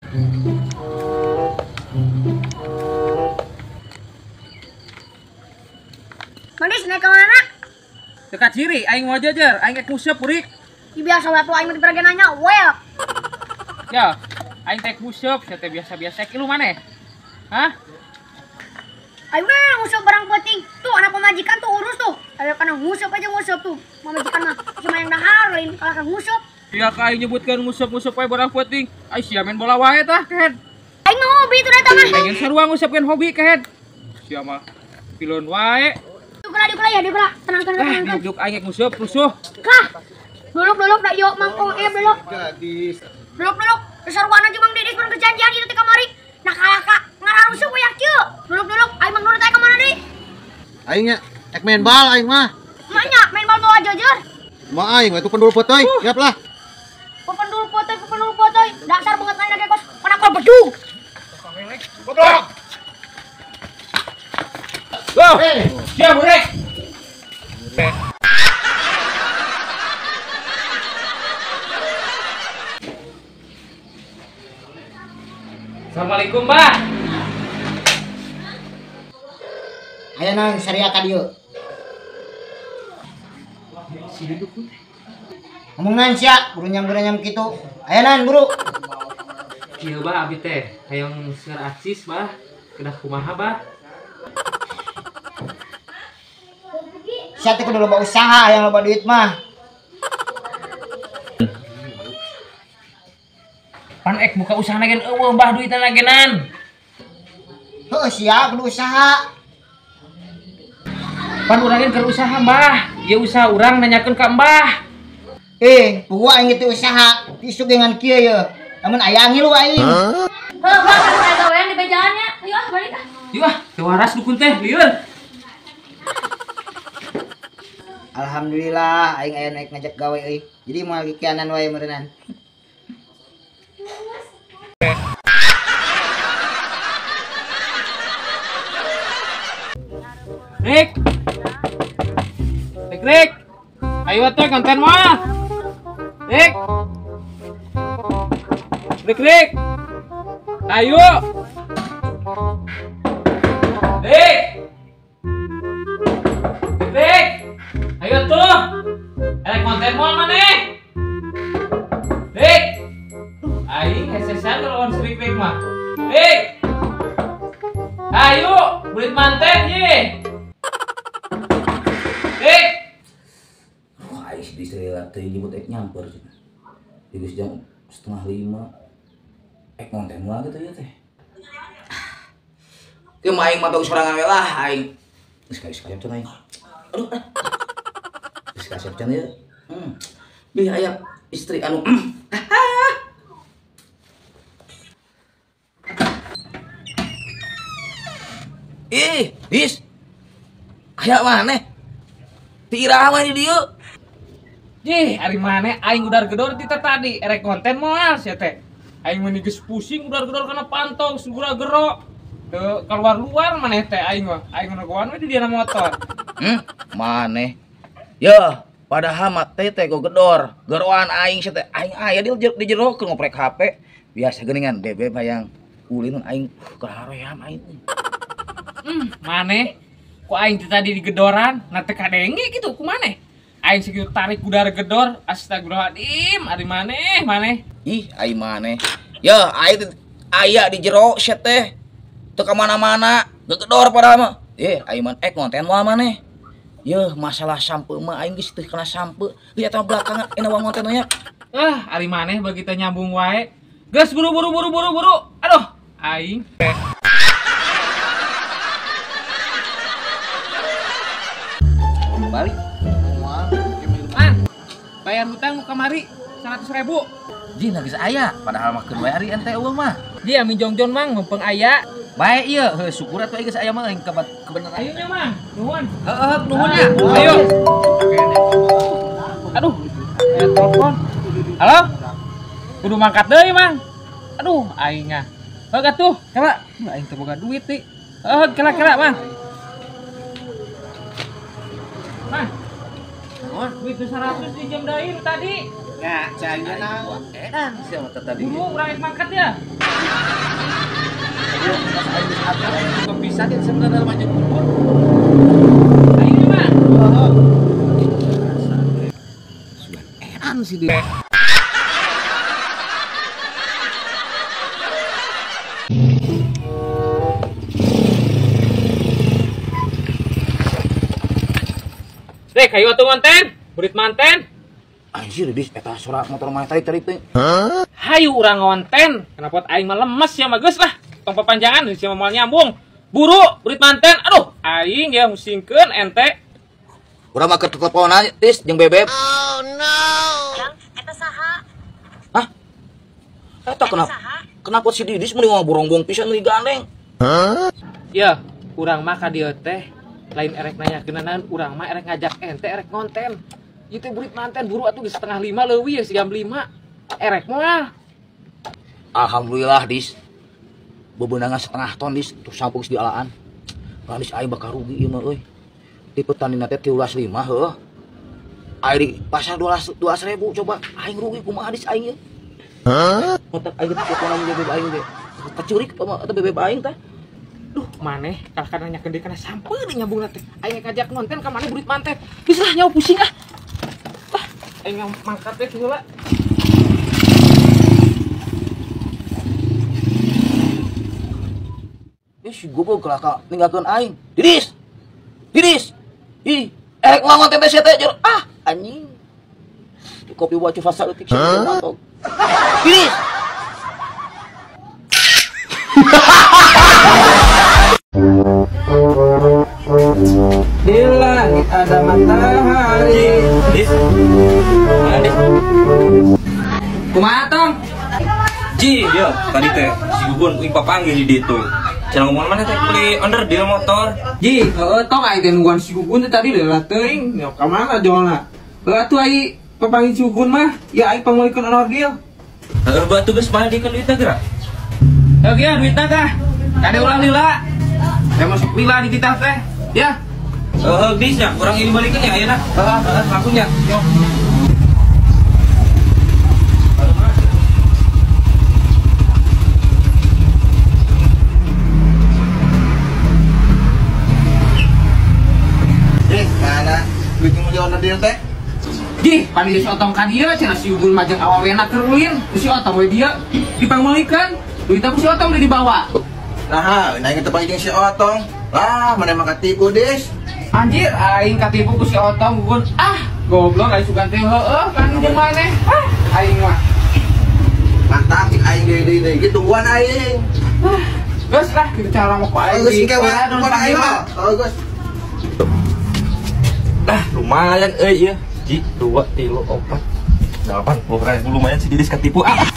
Manis naik ke mana? Dekat ciri, aing mau jajar, aing ek museup purik. Ih biasa we atuh aing mah diperage nanya, well. Ya, aing teh museup, sia teh biasa-biasa kilu maneh. Hah? Aing we nguseup barang penting. Tuh anak pemajikan tuh urus tuh. Ayo kana nguseup aja nguseup tuh. Pemajikan mah cuma yang dahar lain kalah ka nguseup. Sia ka aing nyebutkeun nguseup-nguseup wae barang penting. Ai sia main bola wae tah kehed. Aing mah hobi tuh datang mah. Pengen sarua nguseupeun hobi kehed. Sia mah pilon wae. Dukla ya, dukla. Tenang, tenang, tenang. Duk aing nguseup rusuh. Kah. Duluk da yo Mang Ong duluk. Duluk. Sarwana jeung Mang Dedis pun kejanjian ieu teh kamari. Nah kalah ka ngararusuh we kieu. Duluk aing Mang Nurut aya ka mana deui? Aing nya ek main bal aing mah. Manya main bal bawa jojor. Mah aing we tu pendul potoy, siap lah. Pendul potoy. Dasar banget mana ge kos. Kana bedug. Goblok. Go. Siap, Rek. Assalamualaikum, Mbah. Ayo nang syariah ka dieu. Ngomong naon sia, buru nyam kitu. Ayo nang buru. Kieu bah abi teh, hayang seur acis, Bah. Kedah kumaha, Bah? Sia teh kudu loba usaha, hayang loba duit mah. Pan ek buka usaha gen eueuh bah duitna genan. Heuh sia kudu usaha. Pan urang gen keur usaha Mbah. Ieu usaha urang nanyakeun ka Mbah. Puguh aing teh usaha, isuk dengan kieu ye. Lamun aya ngilu aing. Heuh bah kan aya gawean di bejaan nya. Ayo ah balik ah. Yeuh ah, teu waras dukun teh lieur. Alhamdulillah aing aya naik ngajak gawe euy. Jadi moal kikianan wae meureunnan. Rik. Rik. Ayo atuh konten mah. Rik. Rik. Ayo. Rik. Rik. Ayo tuh. Erek konten moal maneh. Rik. Aing hesesan lawan si Rik mah. Rik. Ayo, bulit manten ye. Rik. Wah, aing di teh nyebut ek nyamper cenah. Geus jam 4:30. Ek konten moal kitu ieu teh. Ke mah aing mah bagus sorangan we lah aing. Geus kasep cenah aing. Aduh. Geus kasep cenah ieu. Bih aya istri anu Ih, bis. Aya maneh? Ti iraha maneh di dieu? Jih, ari maneh aing udar gedor ti tadi erek konten moal sia teh. Aing mah geus pusing udar gedor kana pantong segura gero. Teu keluar-luar maneh teh aing mah. Aing negoan we di dieu motor. Maneh. Yeuh, padahal mah teh teh go gedor. Geroan aing sia teh aing aya di jero keur ngoprek HP. Biasa geuningan bebe hayang ulin aing kahaream aing. Maneh ku aing teh tadi di gedoran na teu kadenge kitu ku maneh. Aing sakitu tarik udar gedor, astagfirullahaladzim, ari maneh, maneh. Ih, aing maneh. Yeuh, aing aya di jero sia teh. Teu ka mana-mana, gegedor padahal mah. Aing mah ek konten moal maneh. Yeuh, masalah sampe mah aing geus teu kana sampe. Ieu eta belakangan enak wang konten nya. Ah, ari maneh bagi teh nyambung wae. Geus buru. Aduh, aing. Balik. Man, bayar hutang nu kamari 100.000. Jih, geus aya, padahal mah keur wae ari ente eueuh mah. Jih, ami jongjon mang mumpung aya. Bae ieu, heuh syukur atuh geus aya mah aing kebenaran. Ayo nya mang, nuhun. Heeh, nuhun nya. Ayo. Aduh, aya telepon. Halo? Kudu mangkat deui mang. Aduh, aing ah. Heuh atuh, kela. Aing teu boga duit ti. Heuh, kela mang. Mang. Wah, duit 100 di jam deui tadi. Ya, cai naon. Edan sia mah tadi. Buru urang mangkat ya. pisan ya sebenarnya maju kubur. Aing mah. Sugan edan sih dia. Dek, hayu atuh manten, burit manten. Anjir, dis eta suara motor maneh tarik-tarik teh. Hayu urang ngonten, kenapa aing mah lemes ya mah geus lah. Tong papanjangan sia mah moal nyambung. Buru, burit manten. Aduh, aing ya musingkeun ente. Urang mah keur teleponan dis jeung bebeb. Oh no. Jang, eta saha? Hah? Eta kenapa? Kenapa si Didis meni ngaborongbong pisan meuni gandeng? Hah? Ya, urang mah ka dieu teh lain erek nanya kenanan, urang mah erek ngajak ente erek ngonten. Ieu teh burit manten buru atuh geus 4:30 leuwih ya jam 5. Erek moal. Alhamdulillah dis. Bebenangan setengah ton dis tuh sampung geus dialaan. Lah dis aing bakal rugi ieu mah euy. Di petanina teh 13.5 heuh. Aing di pasar 12.000 coba aing rugi kumaha dis aing ieu. Hah? Otak aing teleponan bebeb aing ge. Tacurik eta bebeb aing teh. Duh, maneh kalahkan nanya gede kana sampeun nyambung teh. Aing ngajak nonton ka maneh burit manten. Geus lah nyawa pusing ah. Ah, aing mangkat teh heula. Ih, si goblok kalah ninggalkeun aing. Didis. Didis. Ih, erek ngonten teh sia teh. Ah, anjing. Di kopi wacu fasa leutik sia mantok. Didis. Di langit ada matahari. Dis. Mana dis? Kumaha tong? Ji, yo, tadi teh si Gugun uing papanggih di ditu. Cenah ngomong mana teh beli under deal motor. Ji, heueuh tong aing teh nungguan si Gugun teh tadi leulah teuing. Nya ka mana jolna? Heueuh atuh aing papanggih si Gugun mah, ya aing pangmeulikeun under deal. Heueuh batu geus mana dikeun duitna geura? Heueuh ya duitna tah. Kade ulah lila. Teh masuk lila di titah teh. Ya. Heueuh geus nya, urang ini balikeun ya ayeuna. Heeh, langsung nya. Yo. Mana duit nu meuli onderdil teh? Dih, pan si Otong ka dieu cenah si Gugun mah jeung awawena keur ulin. Si Otong we dieu dipangmeulikeun. Duitna ku si Otong udah dibawa. Nah, aing teu panggil si Otong. Lah, mana mah katipu, Dis? Anjir, aing katipu ku si Otong Gugun. Ah, goblok aing sugan teh heueuh kan jeung maneh. Ah, aing mah. Mantap cik aing deui deui deui tungguan aing. Ah, geus lah kitu cara mah ku aing. Geus engke we, tungguan aing mah. Oh, geus. Lah, lumayan euy ieu. Ji, 2, 3, 4, 80.000 lumayan si Didis ketipu. Ah.